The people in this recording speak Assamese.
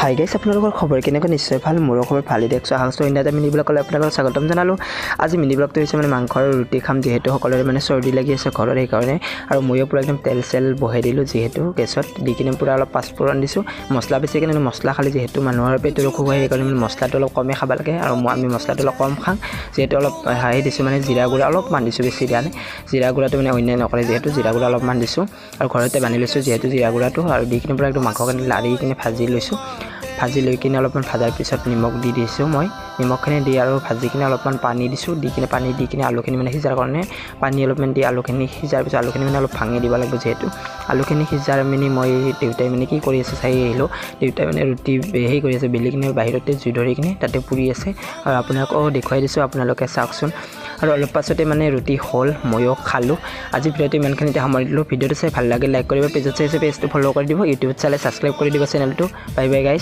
হাই গাইছ, আপোনালোকৰ খবৰ কেনেকুৱা? নিশ্চয় ভাল, মোৰো খবৰ ভালেই। দেখছোঁ আহা অন্য এটা মিনি ব্লগলৈ আপোনালোকক স্বাগতম জনালোঁ। আজি মিনি ব্লগটো হৈছে মানে মাংস আৰু ৰুটি খাম, যিহেতু সকলোৰে মানে চৰ্দি লাগি আছে ঘৰত, সেইকাৰণে। আৰু ময়ো পূৰা একদম তেল চেল বহাই দিলোঁ, যিহেতু গেছত দি কিনে পূৰা অলপ পাঁচফোৰণ দিছোঁ, মছলা বেছিকৈ কিনে মছলা খালে যিহেতু মানুহৰ পেটৰ অসুখ হয়, সেইকাৰণে মানে মছলাটো অলপ কমেই খাব লাগে। আৰু মই আমি মছলাটো অলপ কম খাওঁ, যিহেতু অলপ হেৰি দিছোঁ, মানে জিৰা গুড়া অলপমান দিছোঁ, বেছি দিয়া নাই। জিৰা গুড়াটো মানে অন্যায় নকৰে, যিহেতু জিৰা গুড়া অলপমান দিছোঁ আৰু ঘৰতে বানি লৈছোঁ যিহেতু জিৰা গুড়াটো। আৰু দি কিনে পূৰা একদম মাংসখিনি লাৰি কিনে ভাজি লৈছোঁ। ভাজি লৈ কিনে অলপমান ভাজাৰ পিছত নিমখ দি দিছোঁ মই। নিমখখিনি দি আৰু ভাজি কিনে অলপমান পানী দিছোঁ। দি কিনে পানী দি কিনে আলুখিনি মানে সিজাৰ কাৰণে পানী অলপমান দি আলুখিনি সিজাৰ পিছত আলুখিনি মানে অলপ ভাঙি দিব লাগিব, যিহেতু আলুখিনি সিজাৰ মানে মই দেউতাই মানে কি কৰি আছে চাই আহিলোঁ। দেউতাই মানে ৰুটি হেৰি কৰি আছে, বেলি কিনে বাহিৰতে জুই ধৰি কিনে তাতে পুৰি আছে। আৰু আপোনালোকেও দেখুৱাই দিছোঁ, আপোনালোকে চাওকচোন। আৰু অলপ পাছতে মানে ৰুটি হ'ল, ময়ো খালোঁ। আজি ভিডিঅ'টো ইমানখিনিতে সামৰি দিলোঁ। ভিডিঅ'টো চাই ভাল লাগে লাইক কৰিব, পেজত চাইছে পেজটো ফ'ল' কৰি দিব, ইউটিউবত চালে ছাবস্ক্ৰাইব কৰি দিব চেনেলটো। Bye bye guys.